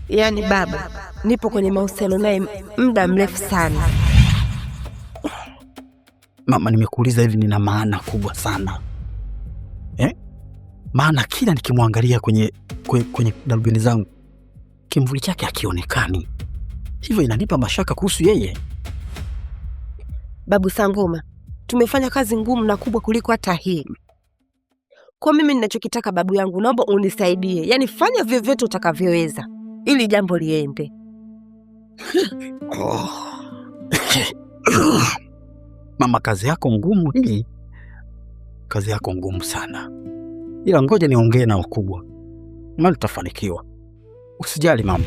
Yaani baba, nipo kwenye mahusiano naye muda mrefu sana. Mama, nimekuuliza hivi nina maana kubwa sana eh? Maana kila nikimwangalia kwenye darubini zangu kimvuli chake hakionekani, hivyo inanipa mashaka kuhusu yeye. Babu Sangoma, tumefanya kazi ngumu na kubwa kuliko hata hii. Kwa mimi ninachokitaka babu yangu, naomba unisaidie, yaani fanya vyovyote utakavyoweza ili jambo liende. Oh. Mama, kazi yako ngumu hii, kazi yako ngumu sana, ila ngoja niongee na wakubwa, maana tutafanikiwa. Usijali mama.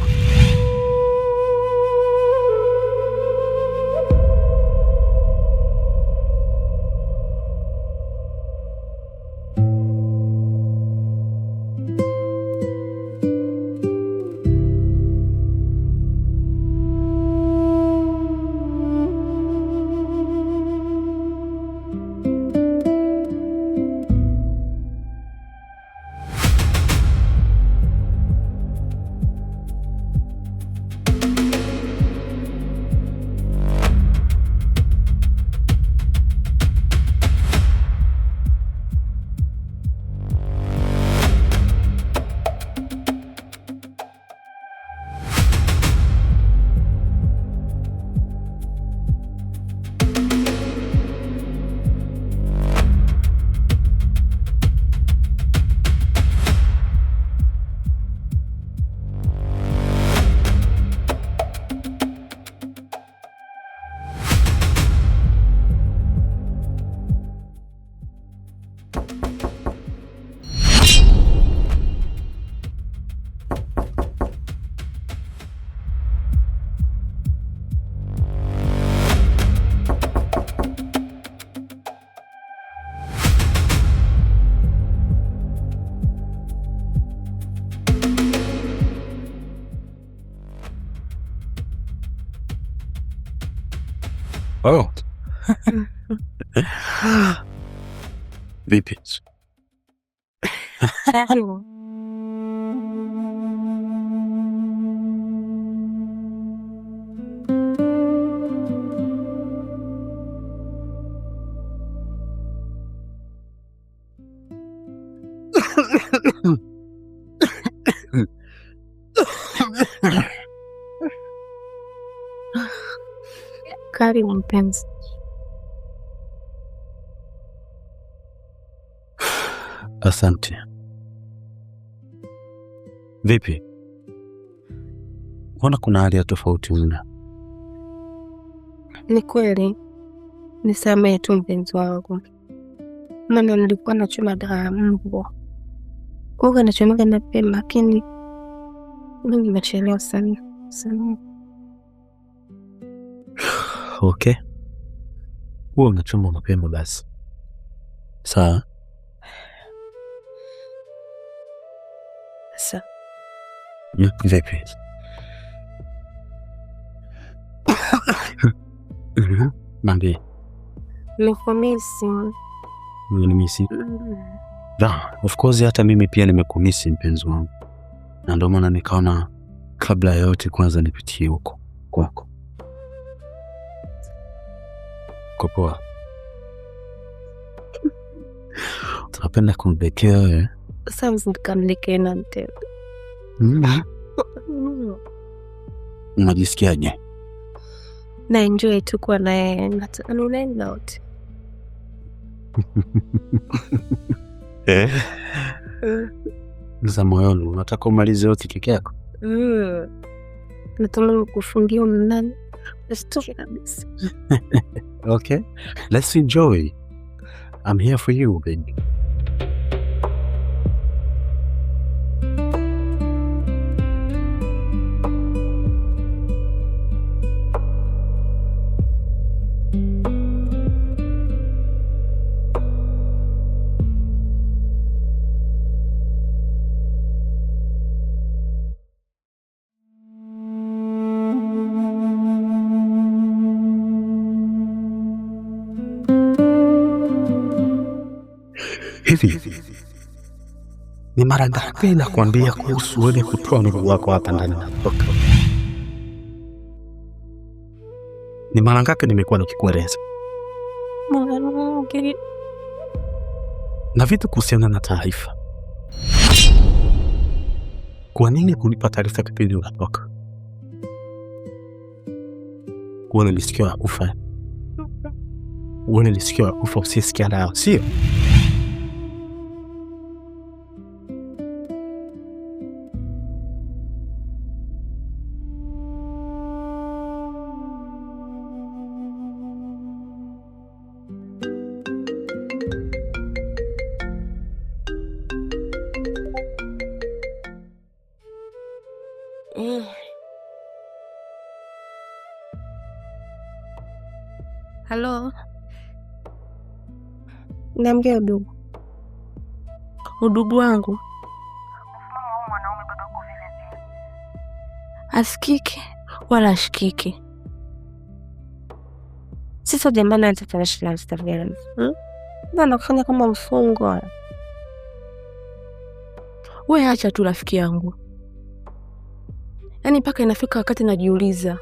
Oh. Vipi? Karibu mpenzi. Asante. Vipi? Mbona kuna hali ya tofauti mna? Ni kweli, nisamehe tu mpenzi wangu, maana nilikuwa nachoma dawa ya mbwa kuga nachomaga mapema, lakini mimi nimechelewa sana sana. Okay, huwa unachoma mapema basi. Sawa. Sasa Vipi? Niambie. nikumisi. Umenimisi? Of course hata mimi pia nimekumisi mpenzi wangu, na ndio maana nikaona kabla ya yote kwanza nipitie huko kwako. Uko poa? Tunapenda kumdekea wewe. Sasa nikamleke na mtego. Unajisikiaje? Na enjoy tu kuwa na yeye, anaenda wote. Eh? Za moyoni unataka umalize yote keke yako? Natamani kufungia mnani. Nasitoke kabisa. Okay, let's enjoy. I'm here for you, baby. Hivi Ni mara ngapi nakwambia kuhusu wewe kutoa mguu wako hapa ndani na kutoka? Ni mara ngapi nimekuwa nikikueleza? Mara nyingi. Na vitu kuhusiana na taarifa. Kwa nini kunipa taarifa kipindi unatoka? Wewe ni sikio la kufa. Wewe ni sikio la kufa usisikia nayo, sio? Halo, niambie udugu. Udugu wangu asikiki wala ashikiki. Sasa jamani, nakufanya kama mfungwa. We acha tu rafiki yangu, yaani mpaka inafika wakati najiuliza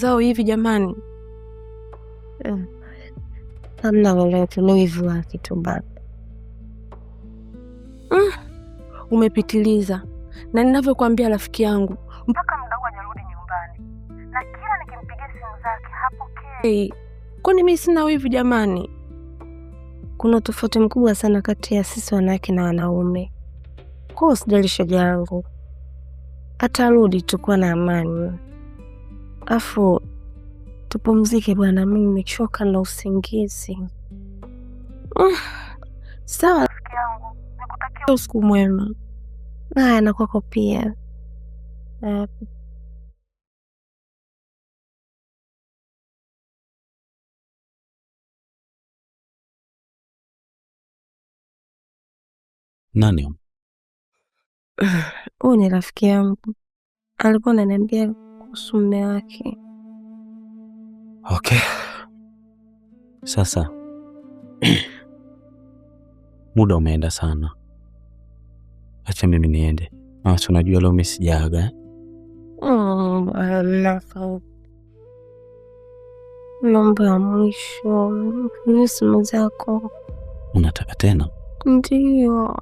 zao hivi jamani. Hamna lolote, ni wivu wake tu baba. Umepitiliza, na ninavyokuambia rafiki yangu, mpaka muda huu hajarudi nyumbani, na kila nikimpigia simu zake hapokei. Kwani mimi sina wivu jamani? Kuna tofauti mkubwa sana kati ya sisi wanawake na wanaume. Kwa hiyo usijali shoga yangu, atarudi, tukuwa na amani. Afu tupumzike bwana, mimi nimechoka na usingizi. Sawa rafiki yangu, nikutakia usiku mwema. Haya, na kwako pia. Nani? Huyu ni rafiki yangu, alikuwa ananiambia kuhusu mume wake. Okay. Sasa muda umeenda sana, acha mimi niende. Si unajua leo mimi sijaaga. Mambo ya mwisho ni simu zako. Unataka tena? Ndio.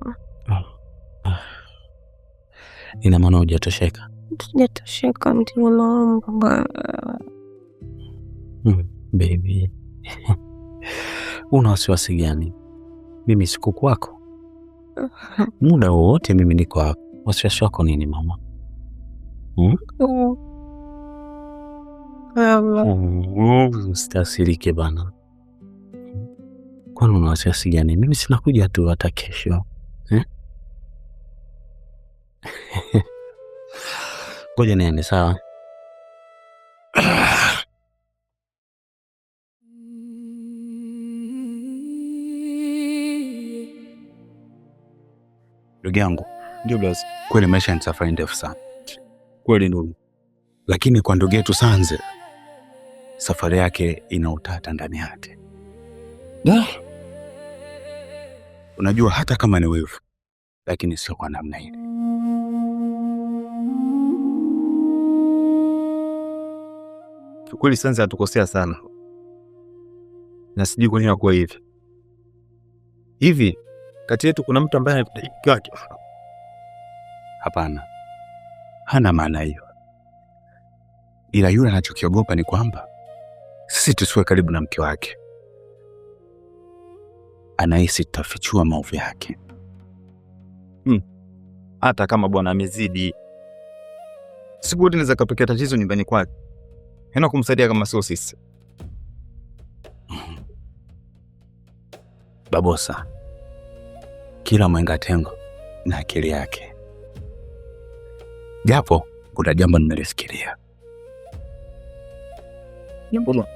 Ina maana hujatosheka? Sijatosheka, ndio naomba. Baby. Una wasiwasi gani? Mimi siku kwako. Muda wowote mimi niko hapa. Wasiwasi wako nini mama? Usitasirike bana. Kwani una wasiwasi gani? Mimi sinakuja tu hata kesho. Ngoja niende, sawa? Ndugu yangu, Ndio blaza. kweli maisha ni safari ndefu sana. Kweli ndugu. Lakini kwa ndugu yetu Sanze, safari yake ina utata ndani yake. Unajua hata kama ni wivu, lakini sio kwa namna ile. Kweli Sanze atukosea sana. Na sijui kwa nini hakuwa hivi. Hivi kati yetu kuna mtu ambaye mke wake? Hapana, hana maana hiyo. Ila yule anachokiogopa ni kwamba sisi tusiwe karibu na mke wake. Anahisi tutafichua maovu yake. Hata kama bwana amezidi, siku wote inaweza katokea tatizo nyumbani kwake, hena kumsaidia kama sio sisi. Babosa, kila mwenga tengo na akili yake, japo kuna jambo ninalisikilia. Jambo gani?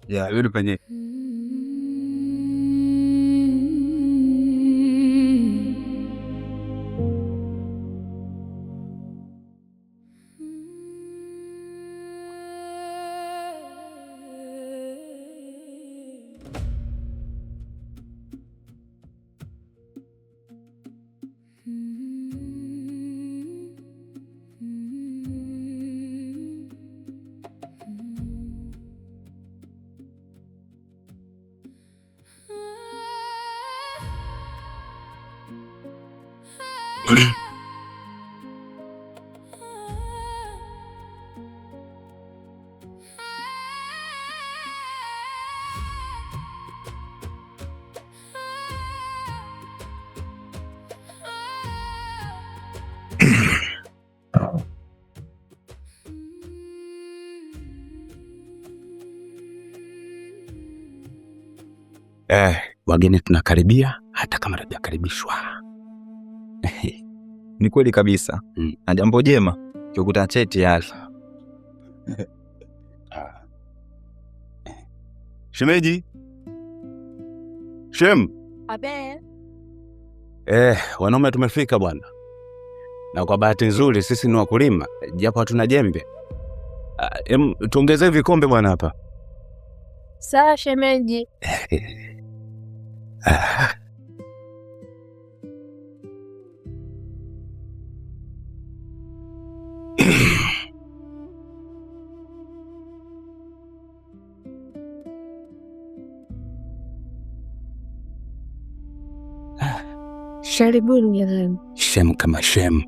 Ya, yule penye Wageni tunakaribia hata kama hatujakaribishwa. Ni kweli kabisa. Na jambo jema kikuta cheti tayari. Shemeji. Shem. Abe. Wanaume tumefika bwana. Na kwa bahati nzuri sisi ni wakulima, japo hatuna jembe. Tuongezee vikombe bwana hapa. Sawa shemeji. Sharibuni jamani. Shem kama shem.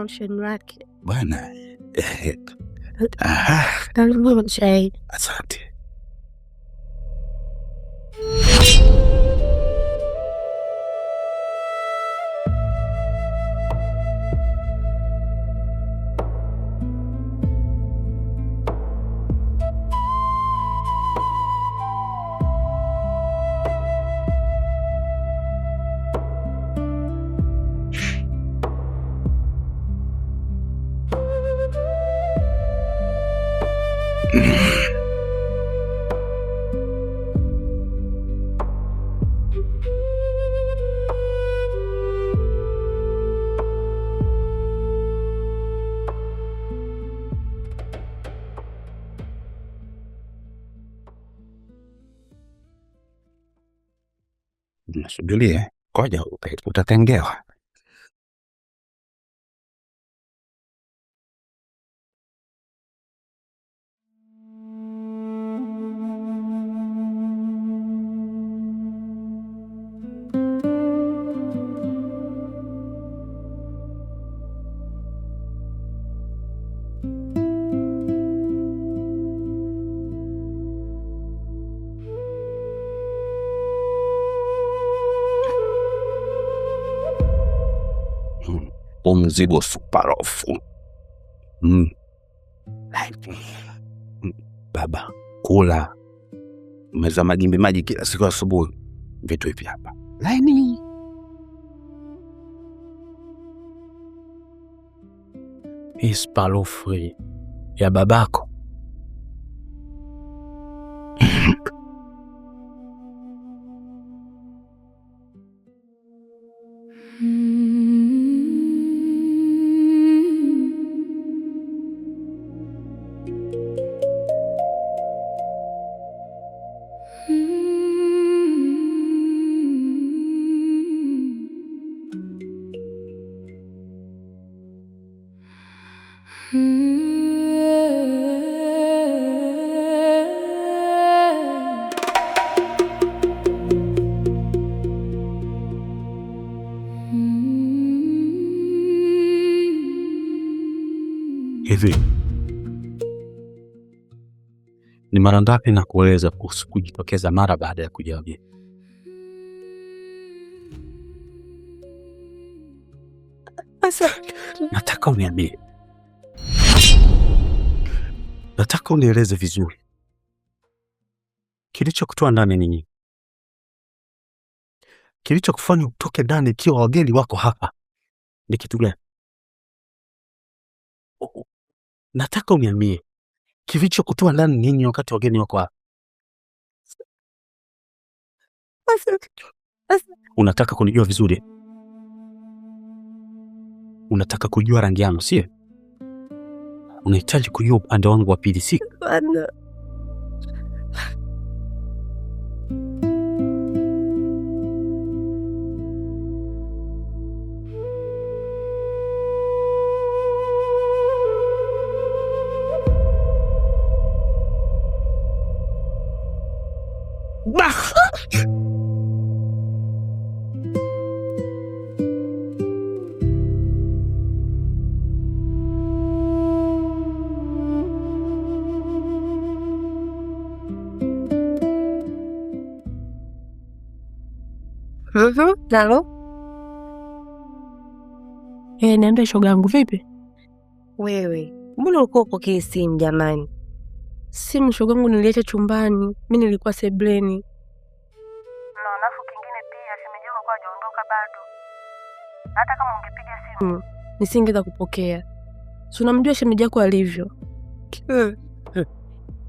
Shem lake. Bwana. Karibuni chai. Asante. Nasubirie, koja utatengewa. Mzigo suparofu. Baba, kula. Meza magimbi maji kila siku asubuhi. Vitu hivi hapa. Laini. Isparofu ya babako. Hivi ni mara ngapi nakueleza kuhusu kujitokeza mara baada ya kuja wageni? Nataka uniambie, nataka unieleze vizuri kilichokutoa ndani nini, kilichokufanya utoke ndani ikiwa wageni wako hapa ni kitu gani? Nataka uniambie kilichokutoa ndani nini wakati wageni wako hapa. Unataka kunijua vizuri? Unataka kujua rangi yangu, sio? Unahitaji kujua upande wangu wa pili, si? Halo? Niambie shoga yangu vipi? Wewe, mbona ulikuwa upokee simu jamani? Simu shoga yangu niliacha chumbani, mimi nilikuwa sebleni. Na alafu kingine pia shemeji yako kwa hajaondoka bado. Hata kama ungepiga simu nisingeweza kupokea. Si unamjua shemeji yako alivyo.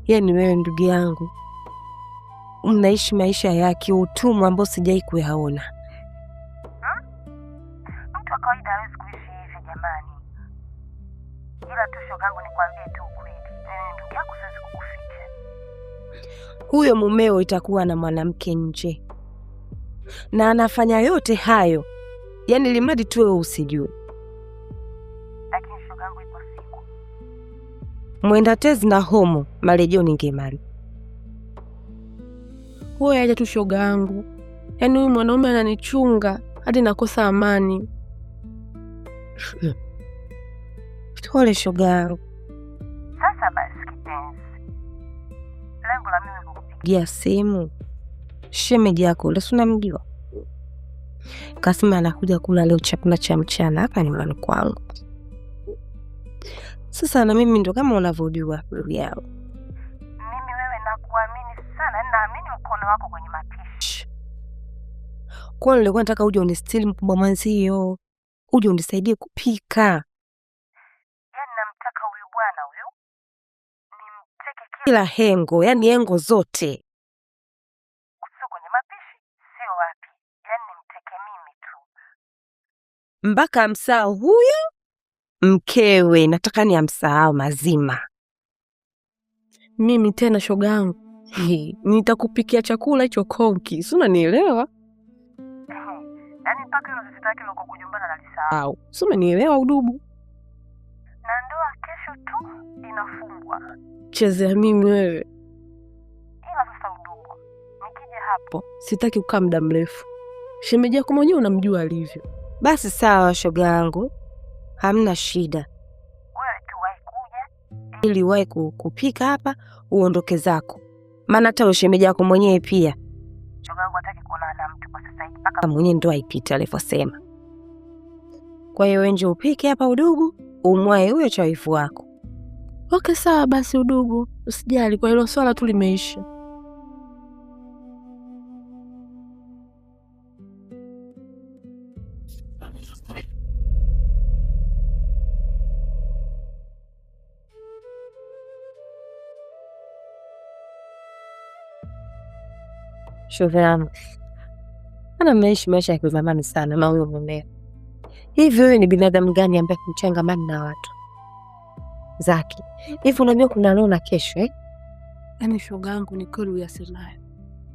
Yaani wewe ndugu yangu mnaishi maisha ya kiutumwa ambayo sijai kuyaona. Mtu wa kawaida hawezi kuishi hivi jamani. Ila tu shoga yangu nikwambie tu ukweli. Mimi ndugu yako siwezi kukuficha. Huyo mumeo itakuwa na mwanamke nje. Na anafanya yote hayo. Yaani limradi tu wewe usijue. Lakini shoga yangu ipo siku. Mwenda tezi na homo marejeo ningemali. Wewe acha tu shoga yangu. Yaani huyu mwanaume ananichunga hadi nakosa amani. Pole shoga yangu. Sasa basi kipenzi. Lengo la mimi kukupigia simu, shemeji yako ule si unamjua? Kasema anakuja kula leo chakula cha mchana hapa nyumbani kwangu. Sasa na mimi ndo kama unavyojua ndugu yangu. Mimi wewe nakuamini sana, naamini mkono wako kwenye mapishi. Kwa hiyo nilikuwa nataka uje unistiri mkubwa mwanzio. Uje unisaidie kupika. Yaani namtaka huyu bwana huyu nimteke kila hengo, yani hengo zote. Sio kwenye mapishi, sio wapi. Yaani nimteke mimi tu. Mpaka amsahau huyo mkewe, nataka ni amsahau mazima. Mimi tena shoga yangu, nitakupikia chakula hicho konki, si unanielewa? Yaani mpaka hilo sitaki loko kujumbana na lisahau. Si unanielewa udubu? Na ndoa kesho tu inafungwa. Chezea mimi wewe. Ila sasa udubu, nikija hapo sitaki kukaa muda mrefu. Shemeji yako mwenyewe unamjua alivyo. Basi sawa shoga yangu, hamna shida. Wewe tu wahi kuja ili wahi kupika hapa uondoke zako. Maana hata shemeji yako mwenyewe pia shoga yangu hataki kuona na mtu kwa sasa hivi mpaka mwenyewe ndo aipite alivyosema. Kwa hiyo wewe upike hapa udugu, umwae huyo chaifu wako. Okay sawa basi udugu, usijali kwa hilo swala tu limeisha. Shoga yangu, ana maishi maisha ya kizamani sana na huyo mumeo. Hivi wewe ni binadamu gani ambaye kumchangamana na watu zake? Hivi unajua kuna leo na kesho eh? Yaani shoga yangu ni kweli uyasemayo,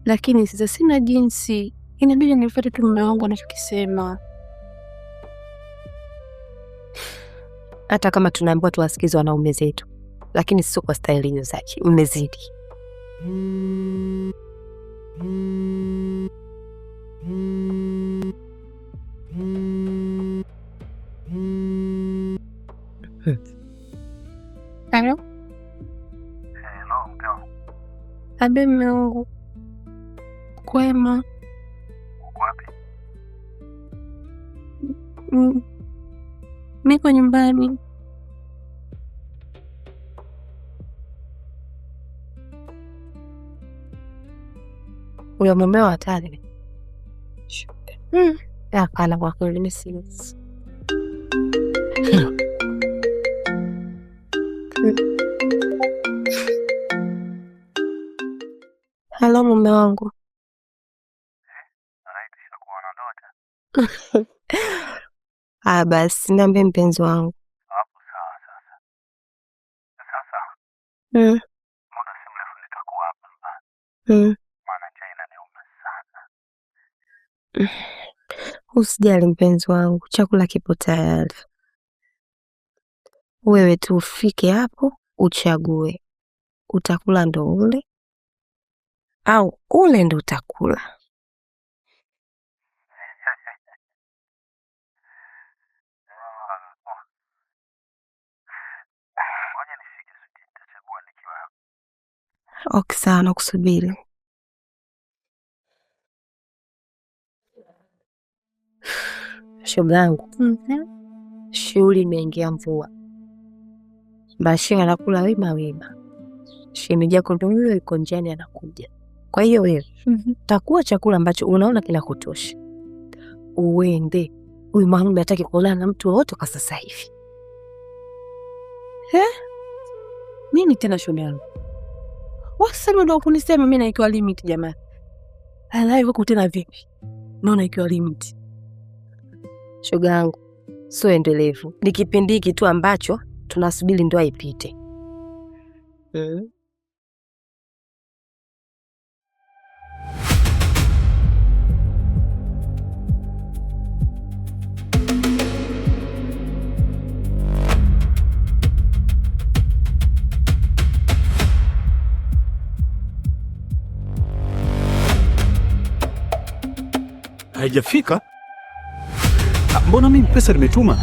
lakini sasa sina jinsi, inabidi nifuate tu mume wangu anachokisema. Hata kama tunaambiwa tuwasikize wanaume zetu, lakini sio kwa staili hiyo zake. Mmezidi. Halo? Hello, mke wangu. Abe mume wangu. Kwema. Uko wapi? Niko nyumbani. Huyo mumeo hatari. Hapana, kwa kweli mimi siwezi. Halo mume wangu. Ah basi niambie mpenzi wangu. Hapo sawa sasa. Sasa muda si mrefu nitakuwa hapa nyumbani. Maana njaa inaniuma sana. Usijali mpenzi wangu, chakula kipo tayari. Wewe tu ufike hapo uchague. Utakula ndo ule au ule ndo utakula. Ngoja nifike sweetie, nitachagua nikiwa hapa. Okay sawa, nakusubiri. Shoga yangu, shughuli imeingia mvua. Bashir anakula wima wima. Shemeji yako ndo huyo yuko njiani anakuja. Kwa hiyo wewe takuwa chakula ambacho unaona kinakutosha. Uende. Huyu mwanaume hataki kuonana na mtu wowote kwa sasa hivi. Nini tena shoga yangu? Wasema ndo kunisema mimi naikiwa limit jamani. Alai huko tena vipi? Naona ikiwa limit. Shoga yangu, sio endelevu. Ni kipindi hiki tu ambacho tunasubiri ndoa ipite. Haijafika? Mbona mimi pesa nimetuma?